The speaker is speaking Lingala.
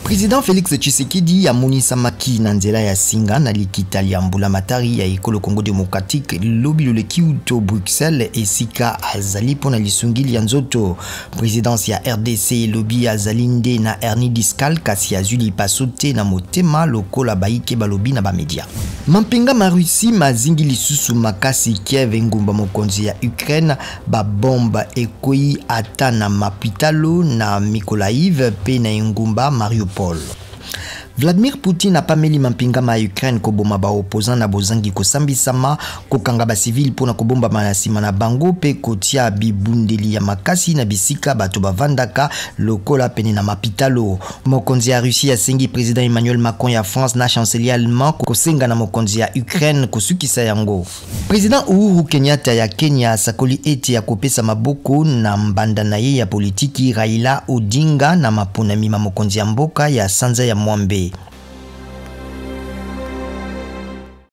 President Felix Tshisekedi amonisamaki na nzela ya singa na likita lya mbulamatari ya ekolo Congo democratique lobi loleki uto Bruxelles esika azali mpo na lisungi lya nzoto. Presidence ya RDC elobi azali nde na hernie discale kasi azwi lipaso te na motema lokola baike balobi na bamedia. Mampinga ma Russie mazingi lisusu makasi Kiev, engumba mokonzi ya Ukraine. Ba bombe ekweyi ata na mapitalo na Mykolaiv mpe na engumba Mariupol. Vladimir Poutine apameli mampinga ma Ukraine koboma ba opposants na bozangi kosambisama, kokanga ba civils mpo na kobombama na nsima na bango mpe kotia bibundeli ya makasi na bisika bato bavandaka lokola pene na mapitalo. Mokonzi ya Russie asengi president Emmanuel Macron ya France na chancelier allemand kosenga na mokonzi ya Ukraine kosukisa yango. President Uhuru Kenyatta ya Kenya asakoli ete akopesa maboko na mbanda na ye ya politiki Raila Odinga na maponami ma mokonzi ya mboka ya sanza ya mwambe.